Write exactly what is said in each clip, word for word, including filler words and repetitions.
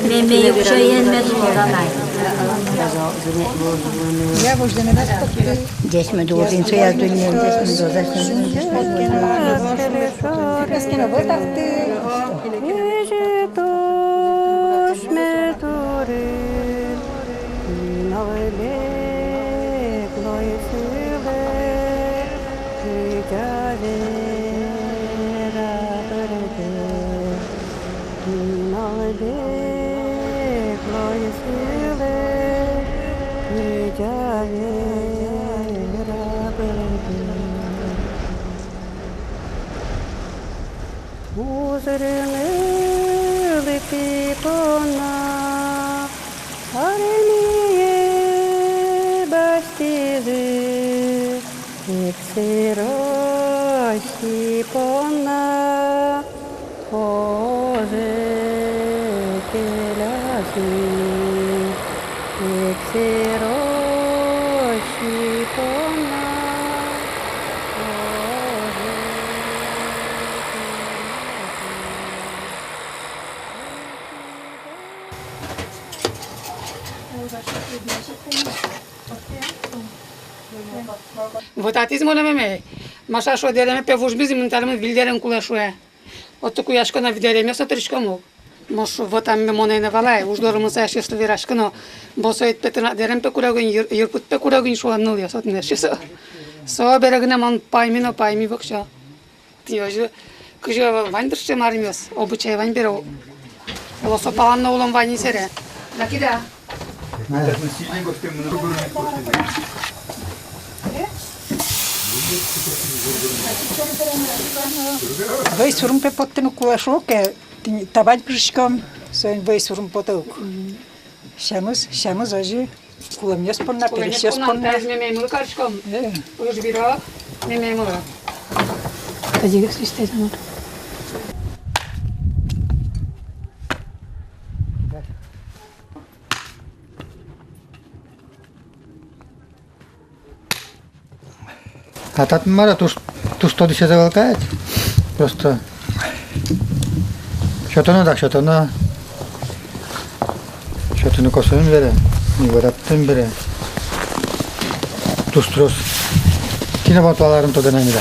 Меме укша ен мед улоз анай. Ӟеч мед улоз, инсо яздунья, ӟеч мед улоз. Кызьы тусьме турын, пинал бег луиз сылэ, кытя вера быргы. Пинал бег луиз сылэ, кытя вера быргы. Узырыны лыктӥ понна армие басьтӥзы, эксэро Росси понна озьы келяз ни, эксэро Росси понна озьы. Вӧтатӥз монэ меме. Маша шуэ, дэремез пе вужмиз, мон тани выль дэрем кулэ шуэ. Отчы куясько на, выль дэремез но тырыськом ук. Мон шуо, вӧтамме монэ ӧй на валай, уж доры мыныса эшъёслы верасько но, босо ӧй пе, тынад дэрем пе куре гинь, йыр-, йырпыд пе куре гинь шуо нылъёс, отын эшъёс. Со бере гинэ мон пайми но пайми воксё. Тӥни озьы, кызьы вань дыр сыӵе марымъёс, обычай вань бере, оло со палан но улон вань ини сэре. Дак ида. Вӧй сурын пе поттыны кулэ шуо ке, тӥни табань пыжиськом, соин вӧй сурын потэ ук. Сямыз, сямыз озьы. Кулэмъёс понна, пересьёс понна. Мемейлы кариськом. Э. Уж бирок, мемейлы. Тазигес листать надо. А татын мар-а, туж, туж тодӥсь ӧвӧл кадь. Просто сётоно дак сётоно. Сётыны косоно бере, ни вӧраттыны бере. Туж трос. Кинэ вот вал арын тодэ на меда.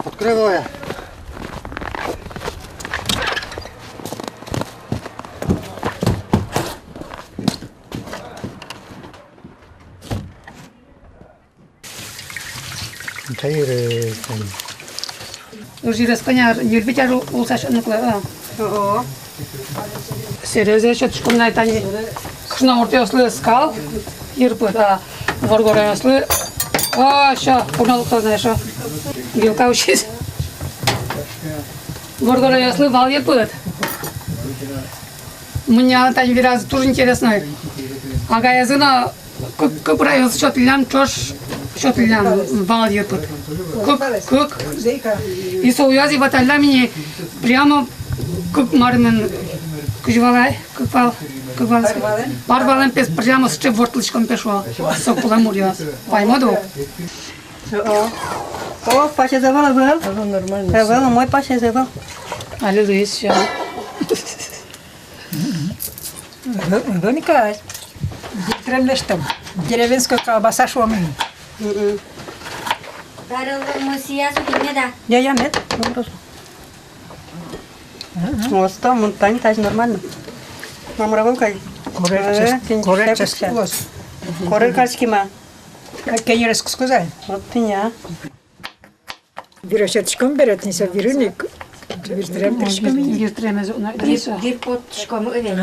Открываю. Ужъёс кӧня ар, ньыль-вить ар улса сётыны кулэ, а? О-о. Сэрезэ сётӥськом на тани. Кышномуртъёслы скал йырпыд, а воргоронъёслы, о, ещё, куно лыкто на ещё. Вилка усиз. Воргоронъёслы вал йырпыд. Мынам тани вераз туж интересной. Агаезлы но кык, кык районъёс сётӥллям, ӵош сётӥллям вал йырпыд. Кык, кык. И со уяз иваталлям ини прямо кык марымен, кызьы вал ай, кык вал, кык вал. Пар валэн пе прямо сыӵе ворттылӥськом пе шуо. Со кулэ муръёс. Паймод-а? О, о, пасез ӧвӧл, ӧвӧл. Ӧвӧл, нормально. Ӧвӧл, умой пасез ӧвӧл. Али луиз всё. Вон кадь. Директорен лэсьтом. Деревенской колбаса шуом ини. Мгм. Карыл мусияс укид меда? Я, я, мед. Мгм. Осто, мон тани тазьы нормально. Мамыра вал кадь. Корель, э, чес-, тӥни корель ческыт луоз. Корель кариське ма. Ке-, кенерез кыскоз ай. Вот тӥни, а. Виросьтӥськом бере, тӥни со вирын ик. Виртырем тыршком ини. Виртыремез уна. Вир, вир поттӥськом ини.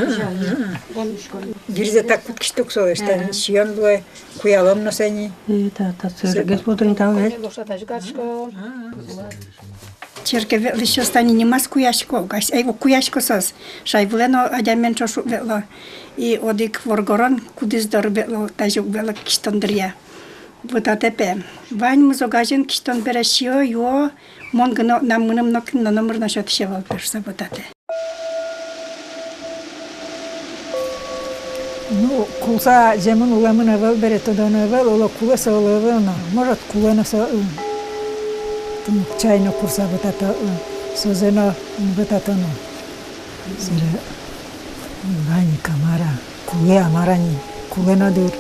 Вирзэ так кутскиськом, солэсь тани сиён луэ, куялом но сое ини. И та, та, сэргес будын тау ведь. Черке ветлӥсьёс тани нимаз куясько, гась-, ай, куясько соос. Шай вылэ но адямиен ӵош уг ветло. И одӥг воргорон кудӥз доры ветло, тазьы уг ветло кисьтон дыръя. Вӧтатэ пе. Ваньмыз огазьын кисьтон бере сиё, юо, мон гинэ но, мыным но кин но номыр но сётӥсь ӧвӧл пе шуса вӧтатэ. Ну, кулса зэмын улэмын ӧвӧл бере, тодоно ӧвӧл, оло кулэ со, оло ӧвӧл но. Может, кулэ но со, ы, тӥни чай но курса вӧтато, ы, созэ но вӧтатоно. Собере вань ик-а, мар-а, кулэ-а, мар-а ни, кулэ но дыр.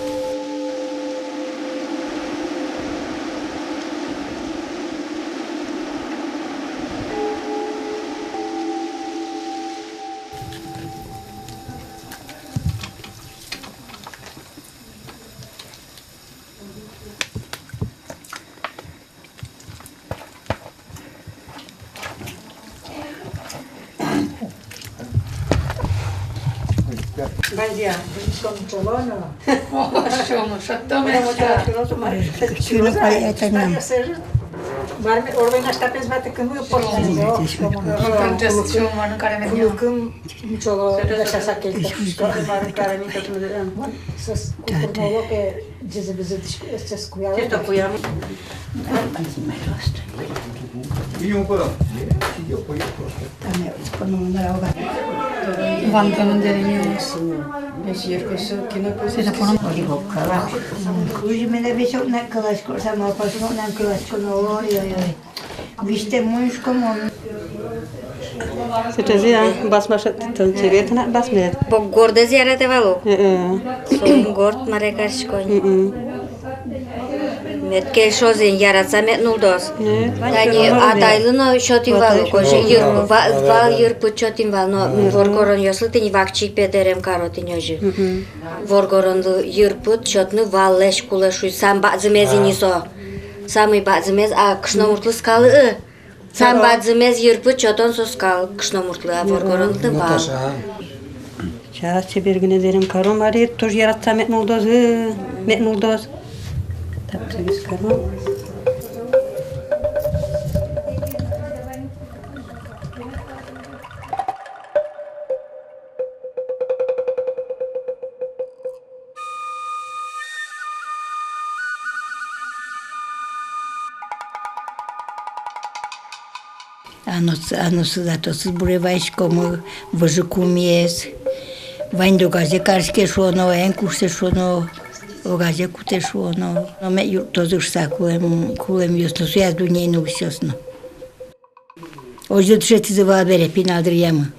Бадья, шом чолоно. О, шом, шом, то мечта. Чулок, а это нам. Барме, орвена штапез ваты кымы, пошли. Шом, шом, шом, ман кареме. Кулыкым чоло, да саса кельто. Шом, ман кареме, то тмыдырам. Сос кукурмолоке. Ӟезе-бызе тышку, эсэс куяло. Чисто куяло. Ваньмы мындыръёс. Весь йыркыса кино. Кузьмина весь окна кыласько, самопал окна кыласько, но ой-ой-ой. Визьтэм мон шуисько мон. Сыӵезэ-а, басма шедьтӥд, тон чебер тынад басмед. Бог гордэз яратэ вал ук. Э-э. Соин горд маре карисько ни. М-м. Мед кельшоз ини, яратыса мед нуллоз. Э, тани вань атайлы но сётӥм вал ук, озьы йыр, ва-, вал йырпыд сётӥм вал, но воргоронъёслы тӥни вакчи пе дэрем каро тӥни озьы. М-м. Воргоронлы йырпыд сётыны валлэсь кулэ шуыса, самой бадӟымез ини со. Самой бадӟымез, а кышномуртлы скал, ы. Самой бадӟымез йырпыд сётон со скал кышномуртлы, а воргоронлы вал. Сейчас чебер гинэ дэрем каро, мар-а, туж яратыса мед нуллозы, мед нуллоз. Так, чебер каро. Анос-, аносыз-а, атосыз буре вайиськомы, выжыкумез. Ваньды огазэ кариське шуоно, эн кушты шуоно, огазэ кутэ шуоно. Но мед юрттозы шуса кулэм, кулэмъёс но, сояз дуннеын улӥсьёс но. Озьы дышетӥзы вал бере пинал дыръямы.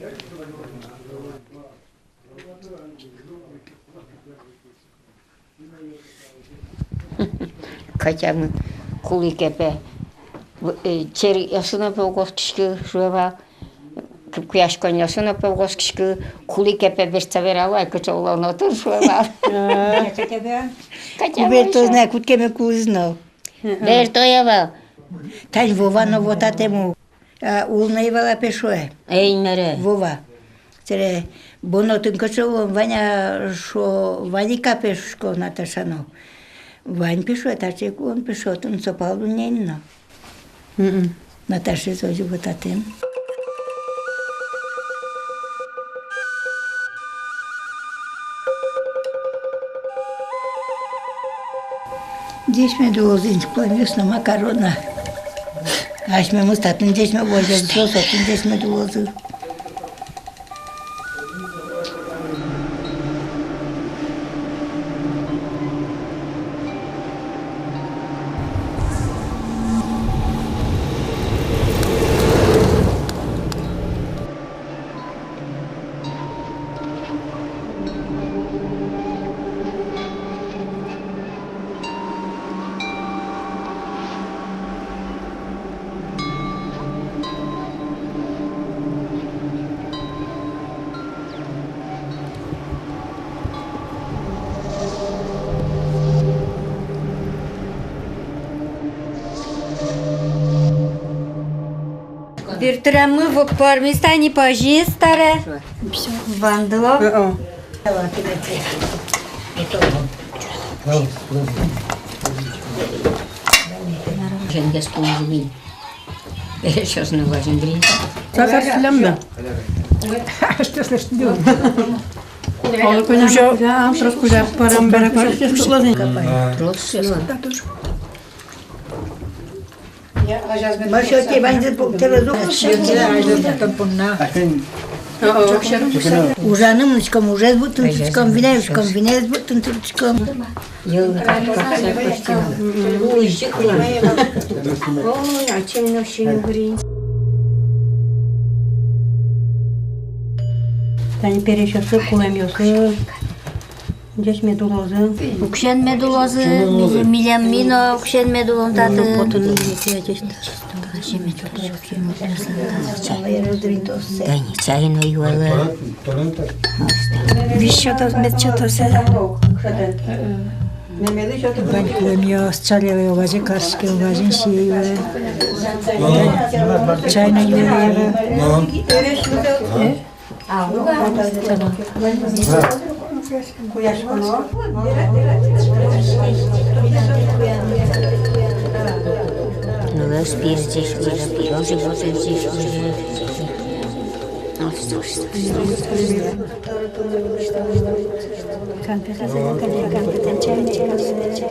Катямы кулӥ ке пе, э, черъёсын но пе уг оскиськы, шуэ вал. Куяськонъёсын но пе уг оскиськы, кулӥ ке пе, бертса верало ай, кыӵе улон отын, шуэ вал. А. Катямы. Кубертоз на, куткеме кулӥз но. Бертое вал. Тань Вова но вӧтатэм ук. А, улын ӧй вал-а пе, шуэ. Эй, мар-а. Вова. Собере, бон отын кыӵе улон вань-а, шуо, вань ик-а пе, шуисько Наташа но. Вань пе, шуэ, таӵе ик улон пе, шуо, отын со пал дуннеын но. Мгм. Наташез озьы вӧтатэм. Ӟеч мед улозы ини, кулэмъёс но ма кароно. Асьмемыз татын ӟеч мед возёзы, соос отын ӟеч мед улозы. Пиртырамы воппар, ми тани пӧзиз таре. Вандыло. О-о. Женгес кунзыми. Пересьёсыны вазингри. Сакар сюлямда. Что слышно? Кузя, кузя, трос кузя, парам, парам, парам. Трос сюлам. Маша, те ваньзы пу-, телезу. Ужаны мынӥськом, ужез вуттыны турттӥськом, винэ учком, винэз вуттыны турттӥськом. Ой, ачим но синь угринь. Тани пересьёсы, кулэмъёсы. Ӟеч мед улозы. Уксёен мед улозы, милем, милем но уксёен мед улон татын. Потыны мед улозы. Тани чай но юалэ. Визь сётоз, мед сётоз. Вань кулэмъёс, чалелы, вазь кариське, вазь сиелэ. Чай но юалэ. Э? Конфет, конфет, конфет, чай, чай, чай.